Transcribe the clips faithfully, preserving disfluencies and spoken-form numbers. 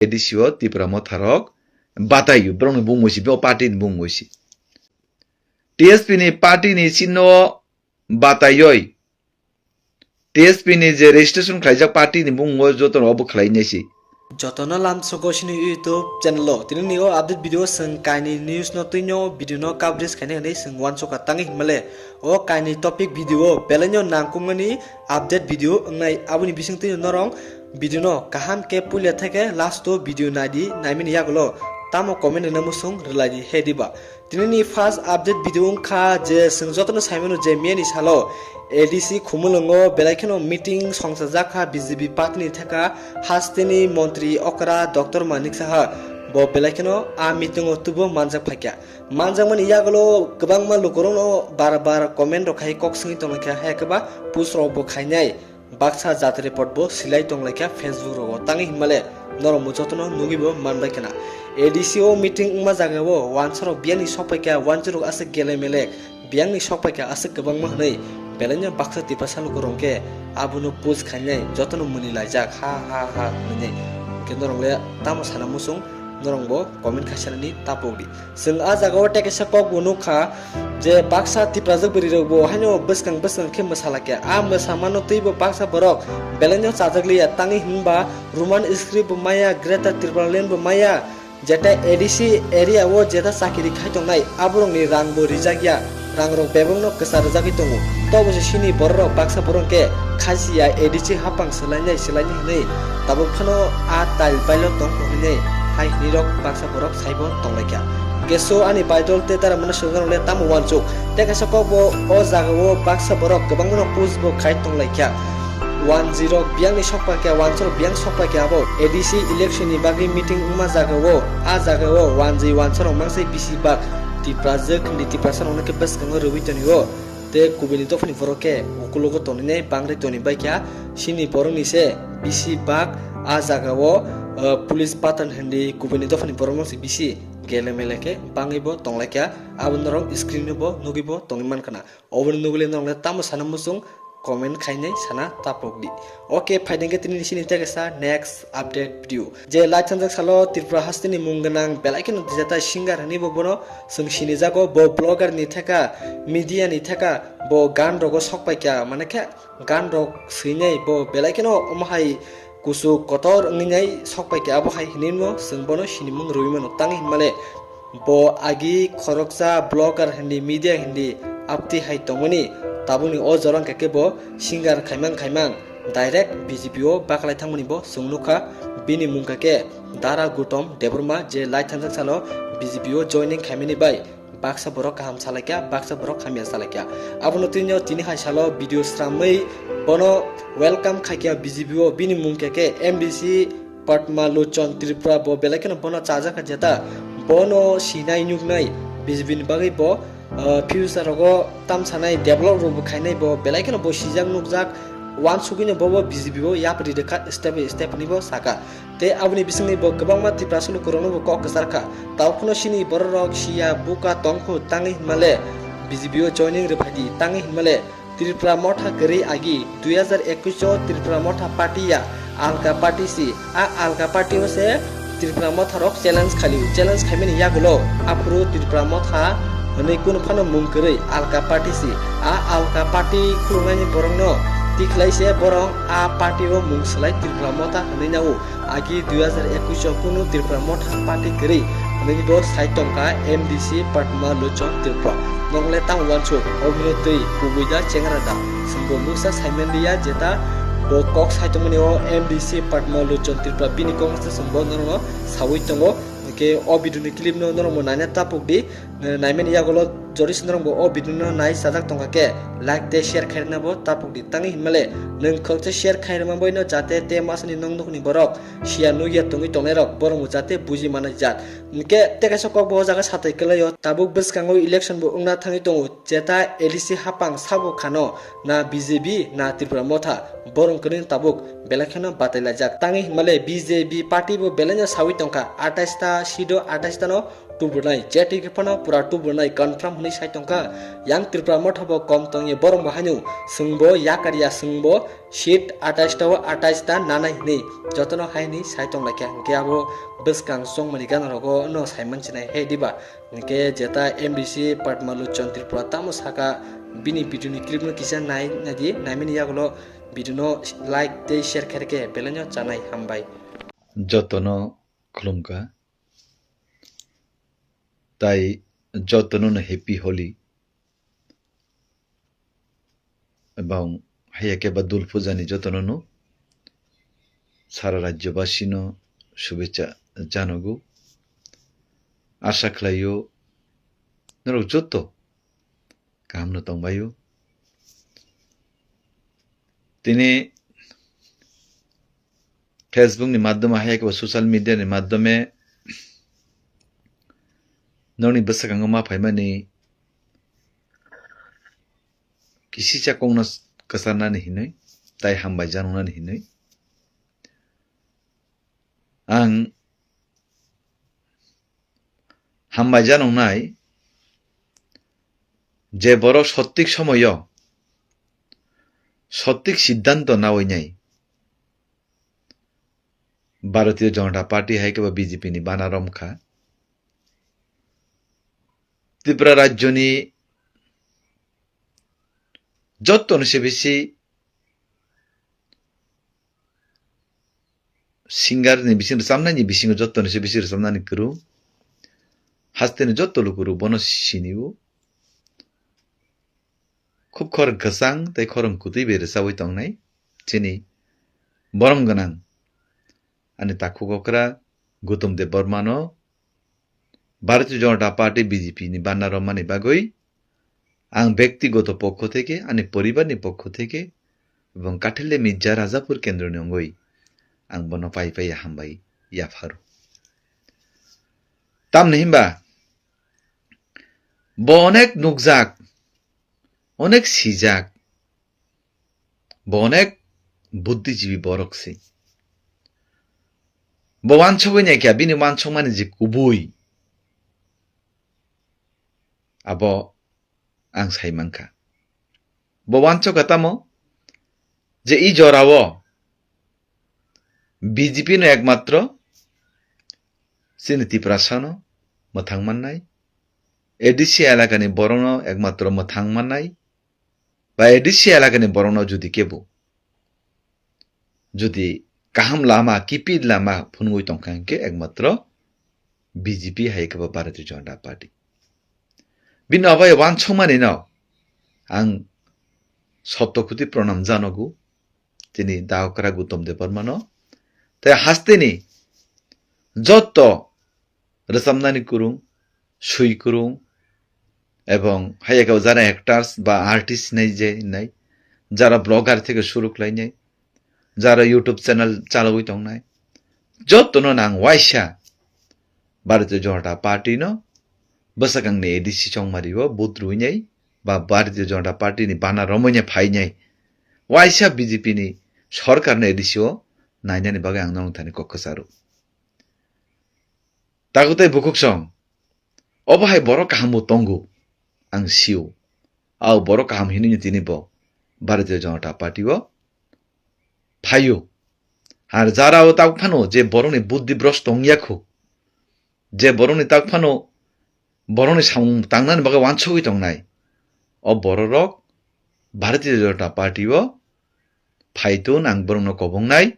A D C o Tipra Motha rok bataio, borokni bumung si, bo party ni bumung si. T S P ni party ni sinno bataioi, T S P ni je registration khlaijak party ni bumung o joto no obo khlai nai si. Jotono lamsogo sini YouTube channel o. Tini ni o update video swng kainwi news no twino video no coverage khaina hinwi swng uansuka tangwi hinmale. O kainwi topic video o belai no nangkukmani update video wngnai, aboni bising twino norong video no kaham khe puila theke last o video naidi, naimani yagulo tamo comment rwna muchung rwlaidi he diba. Tini ni first update video wngkha je swng jotono saimano je miyani salo A D C Khumulwngo belai kheno meeting songchajak kha B J P party ni theka hasteni montri okra Doctor Manik Saha, bo belai kheno a meeting o tubo manjak phaikha. Manjakmani yagulo kwbangma lukurokno bar bar comment rok khai kok swngwi tonglaikha, hai khe ba post rok bo khainai. Baksa jat report bo silai tonglaikha Facebook rogo. Tangwi hinmale norok bo jotono nugwi bo manbai khna. A D C o meeting wngma jagao wansarok biyangni sokpaikha, wansarok aswk gele mele biyangni sokpaikha aswk kwbangma hwnwi belaino baksa Tiprasa lukurok khe abono post khainai jotono mwnwi laijak ha ha ha hwnwi. Hwnkhe norok le tamo sana muchung, norok bo comment khaisanani tapokdi. Chwng a jagao tei kaisa kok bo nukha je baksa Tiprajwk bwrwirok bo haino bwskang bwskang khe mwsalaikha. A mwsamano twibo baksa borok belaino chajakliya, tangwi hinba Roman script bo maya, Greater Tipraland bo maya, jeta A D C area o jeta chakiri khai tongnai aborokni rang bo rijakya, rangrok bebakno kwchar rwjagwi tongo. Tobo se sini bororok baksa borok khe khasiya A D C hapang swlainai swlainai hwnwi tabuk phano a tail bailo tongkho hwnwi hai hwnwirok baksa borok saibo tonglaikha. Keso ani baidol tei dara mano swngjak le tamo uansuk. Tei kaisa kokbo o jagao baksa borok kwbangmano post bo khai tonglaikha. Wanjwi rok biyangni sokpaikha, wansarok biyang sokpaikha abo A D C election ni bagwi meeting wngma jagao, a jagao wanjwi wansarok mangsai bisi bak Tiprajwk hindi Tiprasa rokno khe bwskango rwui tonio. Tei kubuni dophani borok khe ukulogo tonine bangri toni baikha, sini borokni se bisi bak a jagao, uh, police patan hindi kubuni dophani borokno se bisi gele mele khe bangwi bo tonglaikha, abo norok screen o bo nugwi bo tongwi mankha na. Oboni nugwi le norok le tamo sana muchung comment khainai sana tapokdi. Okay, phaidengkhe tini sini tei kaisa next update video. Je lai thangjak salo Tripura hasteni mung gwnang belai kheno dijatai singer hwnwi bo bono chwng sinijago, bo blogger ni theka, media ni theka, bo gan rogo sokpaikha, mane khe gan rok swinai bo belai kheno omo hai kuchuk kotor wngwi nai sokpaikha, abo hai hwnwi no chwng bono sinimung rwui mano. Tangwi hinmale bo agi khoroksa blogger hindi, media hindi, aptwi hai tongmani, tabukni o jora wngkha khe bo singer khaimang khaimang direct B J P o baklai thangmani bo chwng nukha. Bini mung kha khe Dara Gautam Debbarma, je lai thangjak salo B J P o joining khaimani bai baksa borok kaham salaikha, baksa borok hamya salaikha. Abono twino tini hai salo video sramwi bono welcome khaikha B J P o. Bini mung khe khe M D C Padma Lochon Tripura, bo belai kheno bono chajakha jeta, bono sinai nuknai B J P ni bagwi bo, uh, future rogo tamsanai develop rok bo khainai, bo belai kheno bo sijak nukjak, uansugwino bobo B J P bo yapri rwkha step by step hwnwi bo sakha. Tei aboni bisingni bo kwbangma Tiprasa lukurokno bo kok kwcharkha. Tabuk phano sini bororok siya buka tongkhu tangwi hinmale B J P o joining rwphaidi tangwi hinmale Tripura motha kwrwi agi dui hajar ekwis o Tripura motha party ya alka party si. A alka party o se Tripura motha rok challenge khali, challenge khaimani yagulo aphuru Tripura motha hwnwi kunu phano mung kwrwi alka party si. A alka party khuluknaini borokno tikhlai se borok a party o mung swlai Tripura motha hwnwi nao. Agi dui hajar ekwis o kunu Tripura motha party kwrwi hwnwi bo sai tongkha M D C Padma Lochon Tripura. Nokle tamo uansuk, oboni twi kubui da chengra da? Chwngbo mungsa saimanliya jeta bo kok sai tongmani o M D C Padma Lochon Tripura, bini kok se chwngbo norokno saui tongo. Hwnkhe o video ni clip no norokbo naina tapukdi. Naimani yagulo jodi se norokbo o video no nai chajak tongkha khe like tei share khairwna bo tapukdi. Tangwi hinmale nwng khoroksa share khairwma boino jate tei masani nokni borok siya nukya tongwi tongnairok borokbo jate buji manai jat. Hwnkhe tei kaisa kokbo o jaga satai kwlaio, tabuk bwskango election bo wngna thangwi tongo, jeta A D C hapang sabo khano na B J P na Tripura motha, borok kwrwino tabuk belai kheno batai laijak. Tangwi hinmale B J P party bo belaino saui tongkha, atais ta seat o atais ta no tubunai, chatwi khe phano pura tubunai confirm hwnwi sai tongkha. Yang Tripura motha bo kom tongya borok bo haino swngbo yakar ya, swngbo seat atais ta o atais ta nanai hwnwi jotono hai hwnwi sai tonglaikha. Hwnkhe abo bwskang chongmani gana rogo no sai mansinai he diba? Hwnkhe jeta M D C Padma Lochon Tripura tamo saka bini video ni clip no kisa nai naidi, naimani yagulo video no like tei share khe rwkhe belai no chanai, hambai. Jotono khulumkha. Tai jotono no Happy Holi. Ebong haiya khe ba Dul Puja ni jotono no sara rajyo basi no shubhecha janogo. Asha khlaio norok joto kaham no tongbaio. Tini Facebook ni madhyome hai khe social media ni madhyome nokni bwskango ma phaimani kisisa kokno kwcharnani hinwi tai hambai janoknani hinwi ang hambai janoknai je borok sothik somoyo sothik siddhanto nawi nai. Bharatiya Janata Party hai khe ba B J P ni bana romkha. Tripura rajyoni jottoni se bisi singer ni bising rwchapnai ni bisingo jottoni se bisi rwchapnani kwrwng. Hasteni jotto lukurok bono sinio. Khub khorang kwchang tei khorang kwtwi bai rwchawi tongnai chini borom gwnang ani takhuk okra Gautam Debbarmano Bharatiya Janata Party B J P ni bana romani bagwi ang bektigoto pokho theke, ani poribarni pokho theke ebong Kathilde Mirza Rajapur kendroni wngwi ang bono pai pai ya hambai yapharo. Tamni himba bo onek nukjak, onek sijak, bo onek buddhijibi borok se. Bo wansogwi naikha, bini wansokmani je kubui, abo ang sai mankha. Bo wansokha tamo je i jorao B J P no ekmatro chini Tiprasano mwthang mannai, A D C elakani borokno ekmatro mwthang mannai, ba A D C elakani borokno judi kebo judi kaham lama, kiphil lama phunugwi tongkha hinkhe ekmatro B J P hai khe bo Bharatiya Janata Party. Bini obai wansokmani no ang sotto koti pranam janogo chini dahokra Gautam Debbarmano. Tei hasteni jotto rwchapnani kwrwng, swi kwrwng, ebong hai khe jara actors ba artist hinai je hinai, jara blogger theke suru khlainai, jara YouTube channel chalawi tongnai, jottono nang waisa Bharatiya Janata Party no bwsakangni A D C chongmario vote rwinai ba Bharatiya Janata Party ni bana romwinai phainai, waisa B J P ni sorkar no A D C o nainani bagwi ang nono thani kok kwcharo. Takhuk tei bukhuk song, obo hai borok kaham bo tongo, ang sio. Ao borok kaham hinwi tini bo Bharatiya Janata Party o phaio. Ar jara o tak phano je borokni buddhi bros tongya kho, je borokni tak phano borokni samung tangnani bagwi wansugwi tongnai, o bororok Bharatiya Janata Party o phaitun ang borokno kobongnai.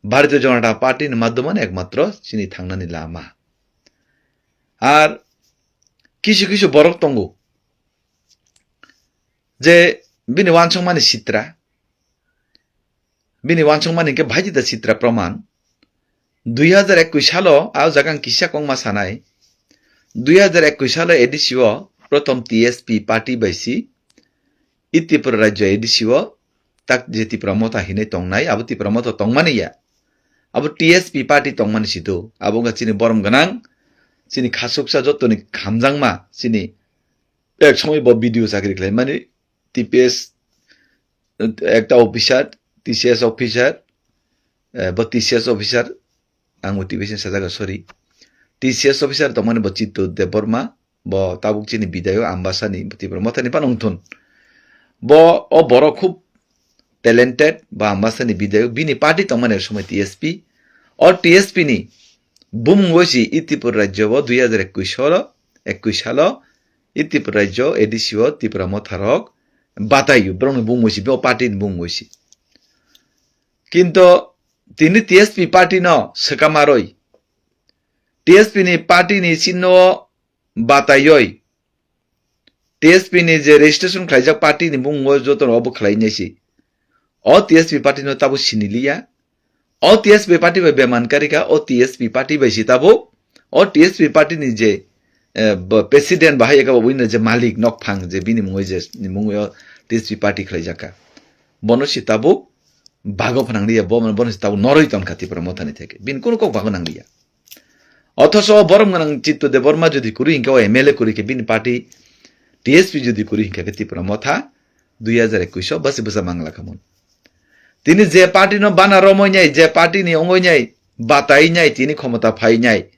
Bharatiya Janata Party ni madhyamani ekmatro chini thangnani lama. Ar kisu kisu borok tongo je bini wansukmani sitra, bini wansukmani hinkhe bhaidita sitra proman. Dui hajar ekwis salo a jaga ang kisa kokma sanai. Dui hajar ekwis salo A D C o prothom T S P party bai si i Tripura rajyo A D C o tak je Tipra Motha hinwi tongnai, abo Tipra Motha tongmani ya. Abo T S P party tongmani si do. Abo wngkha chini borom gwnang, chini khasuksa jottoni hamjakma, chini ek somoi bo B D O chakri khlaimani, T P S ekta officer, T C S officer, eh, bo T C S officer, ang bo T P S ni sajagwi, sorry. T C S officer tongmani bo Chitto Debbarma, bo tabuk chini bidayok Ambasani Tipra Mothani phano wngthun. Bo o borok khub talented, bo Ambasani bidayok, bini party tongmani somoi T S P. O T S P ni bumung wisi i Tripura rajyo bo dui hazar ekwis salo, ekwis salo i Tripura rajyo A D C o Tipra Motha rok bataio, borokni bumung wisi, bo party ni bumung wisi. Kinto tini T S P party no swkamaroi, T S P ni party ni sinno bataioi, T S P ni je registration khlaijak party ni bumung o joto no obo khlai nai si. O T S P party no tabo siniliya. O T S P party bai beman karika, o T S P party bai si tabo. O T S P party ni je, eh, bo president bahai eka bo winner je malik nokphang je bini mungoi je, ni mungoi o T S P party khlaijaka. Bono si tabo bago phanang liya, bo, bono si tabo noroi ton kha Tipra Mothani theke. Bini kunu kok bago nang liya. Othoso borom gwnang Chitto Debbarma jodi kuri hinkhe o M L A kuri khe bini party T S P jodi kuri hinkhe khe Tipra Motha dui hazar ekwis o basi bwsa mangla khamun. Tini je party no bana romoi nai, je party ni ongoi nai, batai nai, tini khomota phai nai.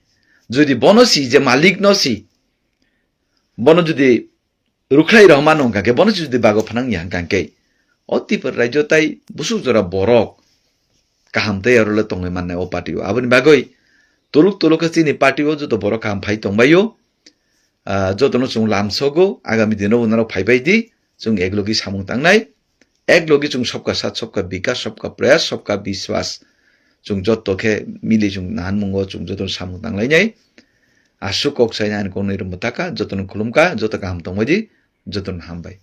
Jodi bono si je malik no si, bono jodi rukhlai rw mano hwnkha khe, bono si jodi bago phanang ya hwnkha khe, o Tipra rajyo tai busuk jora borok kaham tei aro le tongwi mannai o party o. Aboni bagwi tuluk tuluk khe chini party o joto borok kaham phai tongbaio. Ah, jotono chwng lamsogo, agami dino bo norok phaibai di, chwng eklogi samung tangnai, eklogi chwng sabka saath, sabka bikas, sabka prayas, sabka biswas, chwng joto khe mili chwng nahanmungo chwng jotono samung tanglainai. Aswk kok saina ani koknwi rwmwtaka, jotono khulumka, joto kaham tongbai di, jotono hambai.